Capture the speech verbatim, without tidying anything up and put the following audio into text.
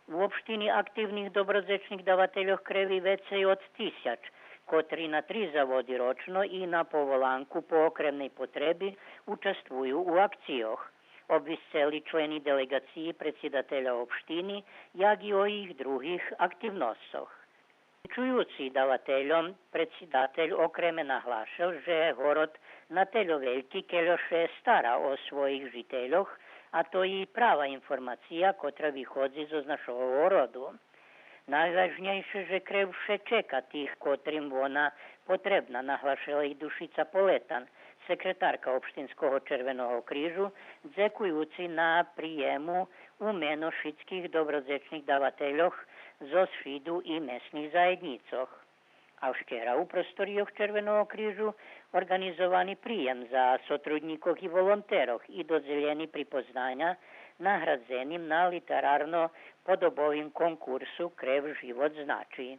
У општини активних добродзечних давательох креви вецей од тисяч, котри на три заводи рочно и на поволанку по окремней потреби участвую у акцийох. Обвисцели члени делеґациї предсидателя општини, як и о їх других активносцох. Чуюци давательом, предсидатель окреме наглашел же город на тельо вельки, кельо ше стара о своїх жительох, а то и права информация котра виходзи зоз нашого городу. Найважнєйше же крев ше чека тих котрим вона потребна, наглашела и Душица Полетан, секретарка Општинского Червеного крижу, дзекуюци на приєму у мено шицких добродзечних давательох зоз шиду и месних заєднїцох. А вчера у просторийох Червеного крижу орґанизовани приєм за сотруднїкох и волонтерох и додзелєни припознаня наградзеним на литерарно подобовим конкурсу Крев живот значи.